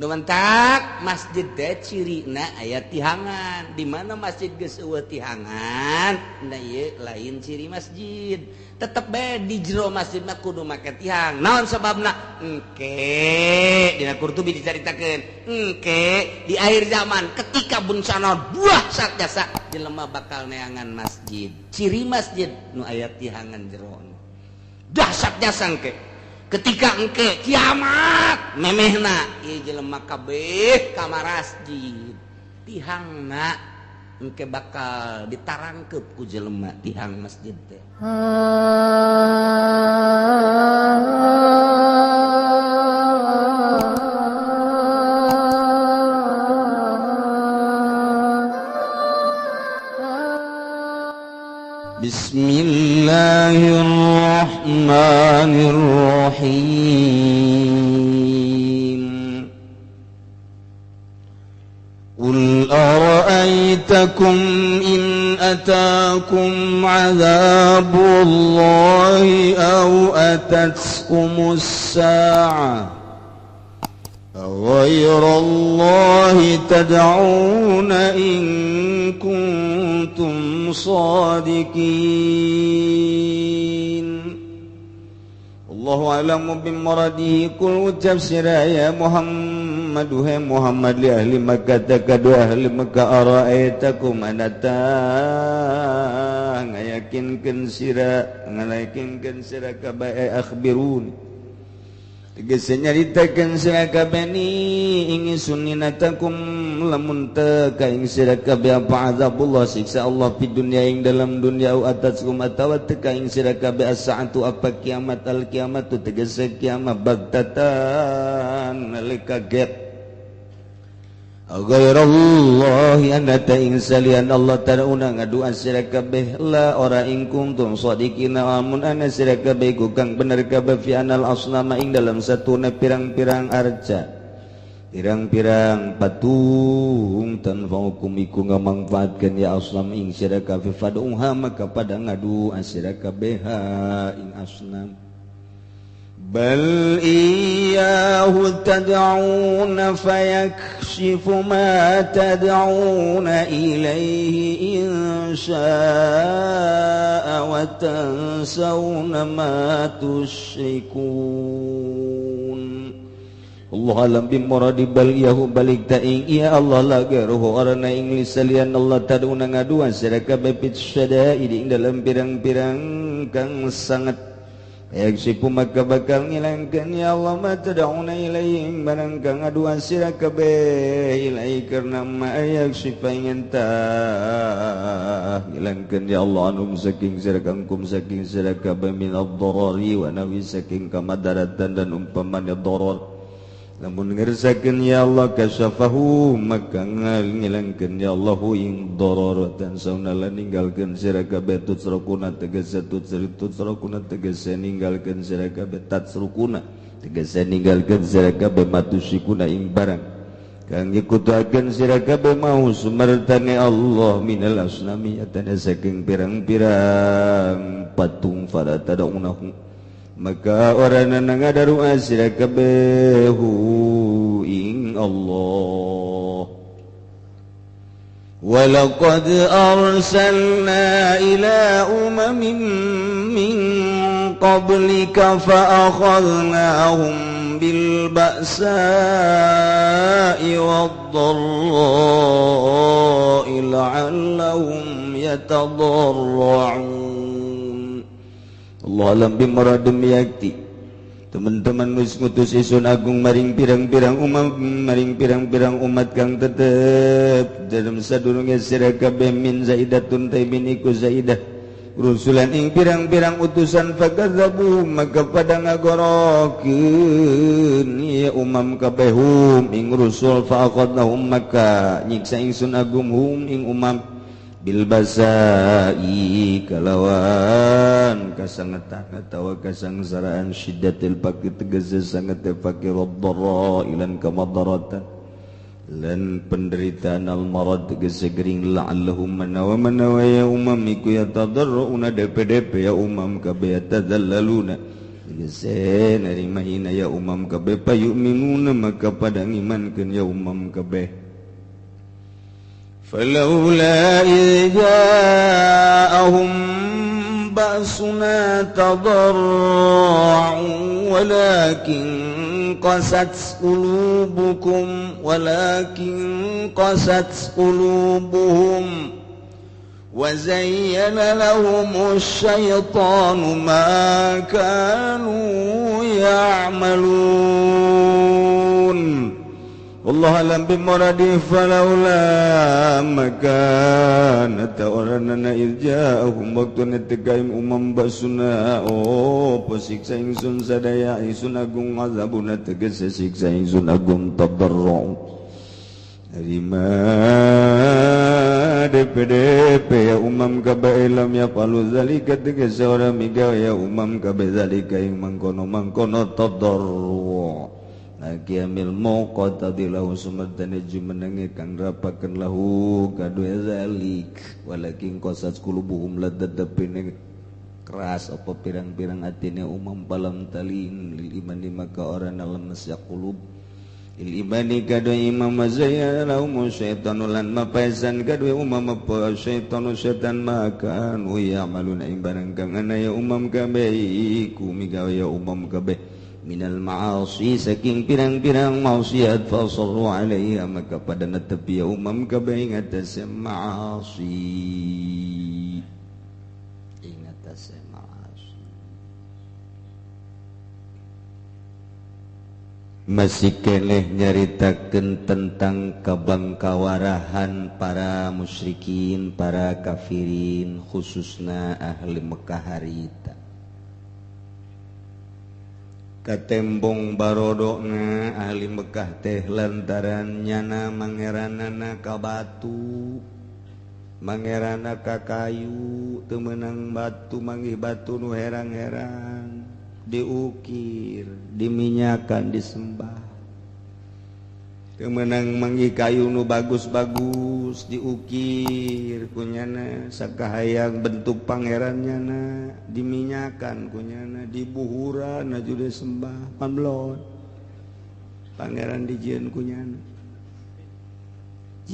Numantak masjid teh cirina aya tihangan. Di mana masjid geus eueuh tihangan, nah ieu lain ciri masjid. Tetep bae di jero masjid mah kudu make tihang. Naon sababna? Engke dina Qurtubi dicaritakeun. Engke di akhir zaman ketika bencana dahsyat jasa jelema bakal neangan masjid. Ciri masjid nu aya tihangan jero. Dahsyat jasa engke. Ketika engke kiamat memehna ieu jelema kabeh ka masjid tihangna engke bakal ditarangkep ku jelema tihang masjid teh. Bismillahirrahmanirrahim. Qul ara'aytakum in atakum 'adzabullahi aw atatkumus sa'ah ghairallahi tad'una in kuntum shadiqin. Allahu a'lamu bimuradihi. Kul ucap sira ya Muhammad, hai Muhammad, li ahli Makkah takadu ahli Makkah, ara'aitakum anata ngayakinkeun sira, ngalayakinkeun sira kabeh, akhbirun tegese nyaritakeun sira kabeh ni ingsun inatakum lamun teu ka ing sira kabeh apa azabullah siksa Allah fi dunya ing dalam dunya, au ataskum atawa teu ka ing sira kabeh as-saatu apa kiamat, al kiamat tegese kiamat bagtatan nalika kaget. Ghairallahi anata ing salian Allah tad'una ngadua sira kabeh la ora ing kuntum shadiqina amun ana sira kabeh iku kang bener kabeh fi anal asnama ing dalam satuna pirang-pirang arca, pirang-pirang patung tanfa'ukum iku ngamangfaatkeun ya asnam ing sira kabeh, fad'uha maka pada ngadu sira kabeh ing asnam. Bal iyyahu tad'una fayakshifu ma tad'una ilaihi in syaa'a wa tansawna ma tusyrikun. Allah alam bimuradi bal iyahu balik ta'ing iya Allah la gairuhu arana ing lisalian Allah tad'una ngaduan sira kabeh fit syada'id ing dalam pirang-pirang kang sangat. Yaksipu maka bakal ngilangkeun ya Allah ma tad'una ilaihim barang kang ngaduan sira kabeh ilaihi karena ma yaksifa ingin tah ngilangkeun ya Allah anum saking sira kangkum saking sira kabeh min ad-darari wa nawi saking kamadaratan dan umpamanya darar. Lamun ngersakeun ya Allah kasyafahu maka ngilangkeun ya Allah ing darar dan sauna lan ninggalkeun sira kabeh tutsrukuna tegese tutsrukuna tegese ninggalkeun sira kabeh tatsrukuna tegese ninggalkeun sira kabeh matusikuna ing barang kang nyekutuakeun sira kabeh mau sumertane Allah minal asnami atana saking pirang-pirang patung fala tad'unahu maka orang ngadaru sira kabeh ing Allah. Walaqad arsalna ila umamin min qablika fa akhadnahum bil ba'sa'i wad dharra'i la'allahum yatadarra'un. Allah alam bimuradum yakti. Teman-teman wis ngutus isun agung maring pirang-pirang umat, maring pirang-pirang umat kang tetep dalam sadurunge sira kabeh min zaidatun taimin iku zaidah rusulan ing pirang-pirang utusan fakadzabu maka pada ngagorokeun ya umam kabeh hum ing rusul fa akhadnahum maka nyiksa ingsun agung hum ing umam bil basai kalawan kasangetan atawa kasangsaraan syiddatil fakir tegese sanget fakir dharra ilan kamadaratan lan penderitaan al marad tegese gering la'allahum manawa manawa ya umam iku yatadarruna DPDP ya umam kabeh yatadallaluna Tegese narima hina ya umam kabeh payu'minuna maka pada ngimankeun ya umam kabeh. Falaula idh ja'ahum ba'suna tadarra'u walakin qasat qulubukum walakin qasat qulubuhum wa zayyana lahumus syaitanu ma kanu ya'malun. Wallahu alam bimuradi falaula makan ta'oranana irja'ahum waktu netegaim umam basuna oh pasiksa ingsun sadaya ingsun agung azabuna tegese siksa ingsun agung tadarru nerima DPDP ya umam kabe lam ya palu zalika tegese ora migawe ya umam kabe zalika ing mangkono-mangkono tadarru Kiamil mauqata lahu sumadane jumenenge kang rapaken lahu kadue zalik walakin qasat qulubuhum ladadapine keras apa pirang-pirang atine umam palam talin lil imani maka ora lemes ya qulub il imani kadue imam zayyana lahum syaitanu lan mapaisan kadue umam apa syaitanu syaitan maka anu ya'maluna ing barang kang ana ya umam kabeh iku migawe ya umam kabeh minal ma'asi saking pirang-pirang maksiat fasarru alaiha maka pada netepi ya umam kabeh ing atase ma'asi ing atase ma'asi. Masih keneh nyaritakeun tentang kabangkawarahan para musyrikin, para kafirin, khususna ahli Mekah harita. Katembong barodokna ahli Mekah teh lantaran nyana mangeranana ka batu, mangerana ka kayu, teu meunang batu manggih batu nu herang-herang, diukir, diminyakan, disembah. Teu meunang manggih kayu nu bagus-bagus, diukir kunyana sakahayang bentuk pangeran nyana, diminyakan kunyana, dibuhuran aju disembah, panblon. Pangeran dijieun kunyana.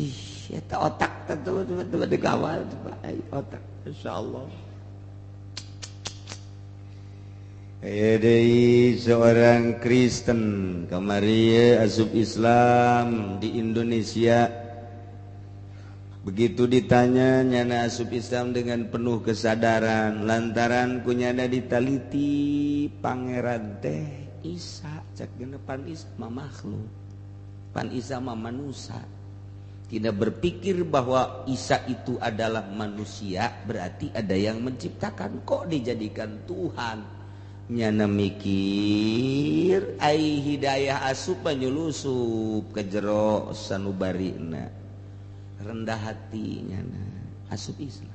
Ih, eta otak teh tuh dikawal otak. Insyaallah. Aya deui seorang Kristen kamari asup Islam di Indonesia. Begitu ditanya nyana asup Islam dengan penuh kesadaran lantaran kunyana ditaliti pangeran teh Isa cek pan Isa mah makhluk, pan Isa mah manusia. Tidak berpikir bahwa Isa itu adalah manusia, berarti ada yang menciptakan, kok dijadikan Tuhan. Nyana mikir ai hidayah asup penyulusup ke jero sanubarina, rendah hati nyana asup Islam.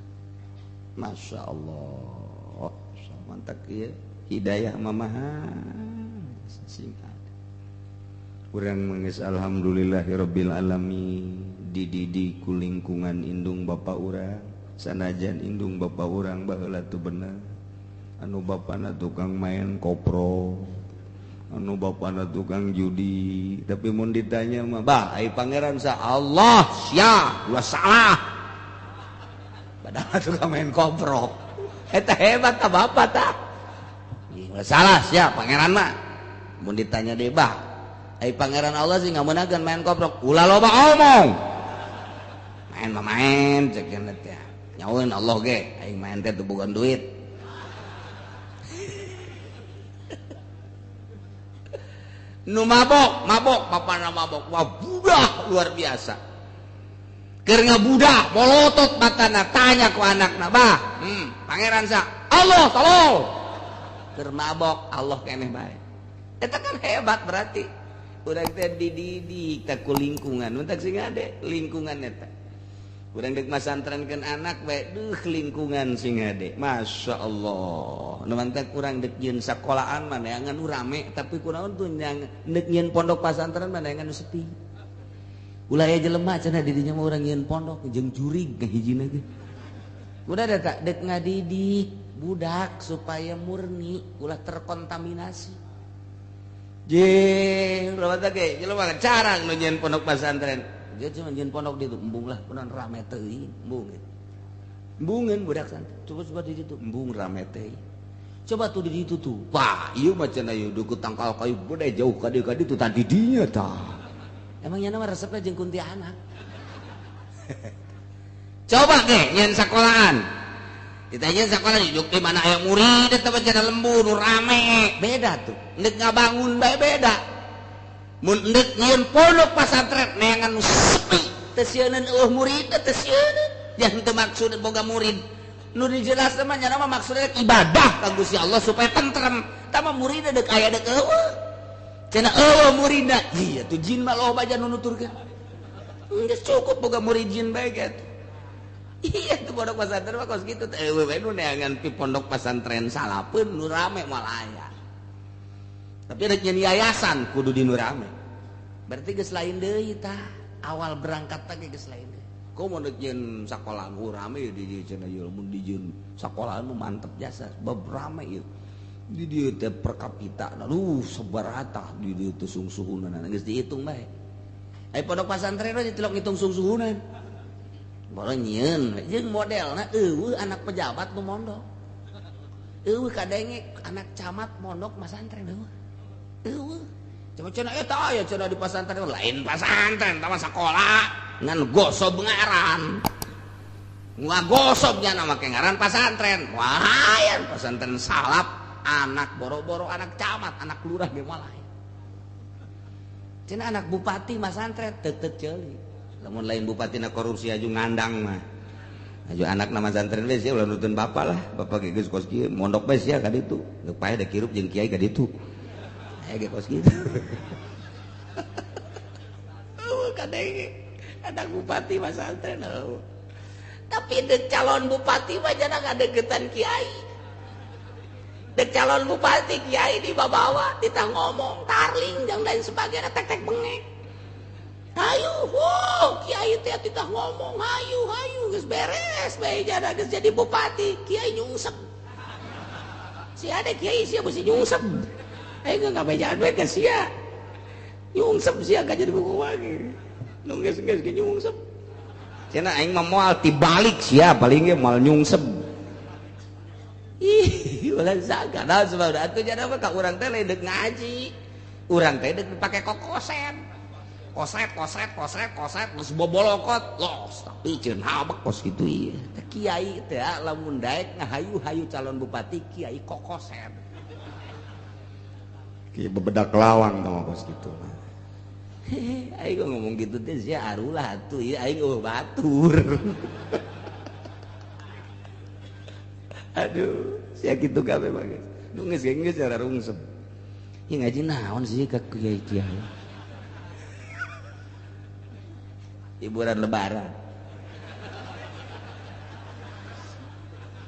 Masya Allah, mantap ya hidayah mamaha singkat. Urang mengis alhamdulillahirabbil alamin dididik ku lingkungan indung bapa urang, sanajan indung bapa urang baheula teu bener. Anu bapana tukang main kopro, anu bapana tukang judi, tapi mun ditanya mah bah ai pangeran sa Allah sia ulah salah. Padahal tukang main kopro. Eta hebat ta bapak ta. Ulah salah sia pangeran mah. Mun ditanya deui bah ai pangeran Allah sih ngameunangkeun main kopro, ulah loba omong. Main mah main cek teh. Nyaweun Allah ge aing main teh teu boga duit. Nu mabok, mabok, bapana mabok, wah budak luar biasa. Keur ngabudak, molotot matana, tanya ku anakna, bah, pangeran sa, Allah tolong. Keur mabok, Allah keneh bae. Eta kan hebat berarti. Urang teh dididik teh ku lingkungan, mun tak sing ade lingkungan eta. Urang deuk masantrenkeun anak bae, duh lingkungan sing hade. Masya Allah. Nu mantak urang deuk nyieun sakolaan mah neangan nu rame, tapi kunaon tuh yang deuk nyieun pondok pasantren mah neangan nu sepi. Ulah aya jelema cenah di dinya mah urang nyieun pondok jeung jurig ngahijina ge. Udah da tak deuk ngadidik Budak supaya murni ulah terkontaminasi. Jeung loba teh ge jelema carang nu nyieun pondok pesantren. Dia cuma nyieun pondok di ditu embung lah kunaon rame teuing embung. Embungeun budak santri. Coba di ditu embung rame teuing. Coba tuh di ditu tuh. Wah, ieu mah cenah ieu deukeut tangkal kayu gede jauh ka dieu ka ditu tah di dinya tah. Emang nya mah resepna jeung kuntilanak. Coba ge nyieun sakolahan. Ditanya sekolah di Jogja mana aya murid eta mah cenah lembur nu rame beda tuh endek ngabangun bae beda mun endek nyieun pondok pasantren neangan nu sepi teu sieuneun eueuh murid teu sieuneun yang teu maksud boga murid nu dijelaskeun mah nya mah maksudna ibadah ka Gusti Allah supaya tentrem tah mah murid deuk aya deuk eueuh cenah eueuh muridna ieu tuh jin mah loba aja nu nuturkeun geus cukup boga murid jin bae kitu. Iya tuh pondok pesantren mah kos kitu teh eueuh nu neangan pi pondok pesantren salapeun nu rame moal aya. Tapi rek nyeun yayasan kudu di nu rame. Berarti geus lain deui tah, awal berangkat teh geus lain deui. Komo rek nyeun sakola nu rame di dieu cenah ieu mun di jieun sakola nu mantep jasa bab rame ieu. Di dieu teh per kapita aduh sabaraha di dieu teh sungsuhunan geus dihitung bae. Ai pondok pesantren mah ditilok ngitung sungsuhunan. Baru nyieun jeung modelna eueuh anak pejabat nu mondok. Eueuh kadenge anak camat mondok masantren eueuh. Eueuh. Coba cenah eta aya cenah di pasantren lain pasantren tah mah sakola ngan gosob ngaran. Ngagosob nya make ngaran pasantren. Wah, aya pasantren salap anak boro-boro anak camat, anak lurah ge moal aya. Cenah anak bupati masantren teu ceuli. Lamun lain bupati na korupsi aju ngandang mah. Aju anak nama santren we sia ulah nutun bapak lah. Bapak ge geus kos kieu mondok bae sia ka ditu. Geus paeh da kirup jeung kiai ka ditu. Aya ge kos kitu. Eueuh kadenge anak bupati mah santren eueuh. Tapi deuk calon bupati mah jangan ngadeukeutan kiai. Deuk calon bupati kiai dibawa ditah ngomong tarling jeung lain sebagainya tek-tek bengek. Hayu, oh, kiai teh titah ngomong, hayu, hayu, geus beres, bae jada geus jadi bupati, kiai nyungsep. Si ada kiai sia mesti nyungsep. Aing geus ngabejaan we ka sia. Nyungsep sia ka jadi buku lagi. Nu geus-geus ge nyungsep. Cenah aing mah moal tibalik sia paling ge moal nyungsep. Ih, ulah saga naon sebab atuh jada mah ka urang teh lain deuk ngaji. Urang teh deuk dipake kokosen. Kosret, kosret, kosret, kosret, geus bobolokot, los, tapi ceun habek kos kitu ieu. Teh kiai teh lamun daek ngahayu-hayu calon bupati kiai kokosen. Kiai bebedak lawang tah kos kitu mah. Aing ngomong gitu teh sia arulah atuh ieu aing eueuh batur. Aduh, sia kitu kabeh mah geus. Nu geus geus rarungsep. Ieu ngaji naon sih ka kiai-kiai? Hiburan lebaran.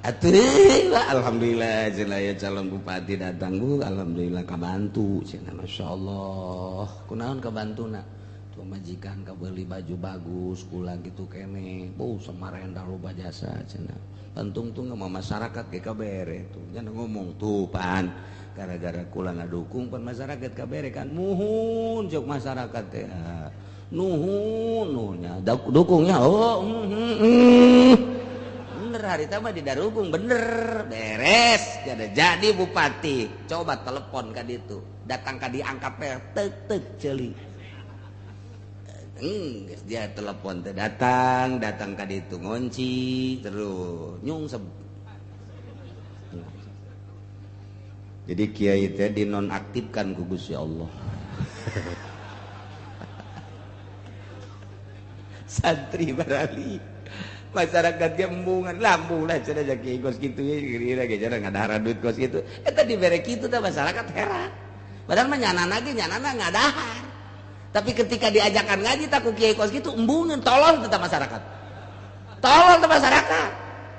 Atuh, alhamdulillah cenah aya calon bupati datang bu, alhamdulillah kabantu cenah masyaallah. Kunaon kabantuna? Tuh majikan kabeli baju bagus, kula gitu kene. Bu samarenda loba jasa cenah. Tungtung sama masyarakat ge kabere tuh. Jangan ngomong tuh pan gara-gara kula ngadukung pan masyarakat kabere kan muhun jok masyarakat teh. Nuhun nuhunnya dukungnya oh bener hari mah didarukung bener beres jadi bupati coba telepon ka ditu datang ka diangkat tek tek ceuli geus dia telepon teh datang datang ka ditu ngonci terus nyungsep. Jadi kiai teh dinonaktifkan ku Gusti Allah. Santri barali masyarakat gembungan lampu lah cenah kiai kos kitu kira ge cenah ngadahar duit kos kitu eta dibere kitu teh masyarakat heran padahal mah nyanana ge nyanana ngadahar tapi ketika diajakan ngaji tak ku kiai kos kitu embungeun tolol tetap masyarakat tolol teh masyarakat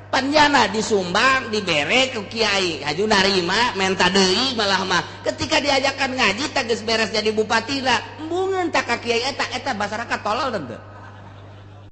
panjana disumbang dibere ku kiai haju narima menta deui malah mah ketika diajakan ngaji teh geus beres jadi bupati lah embungeun tak ka kiai eta eta masyarakat tolol teu.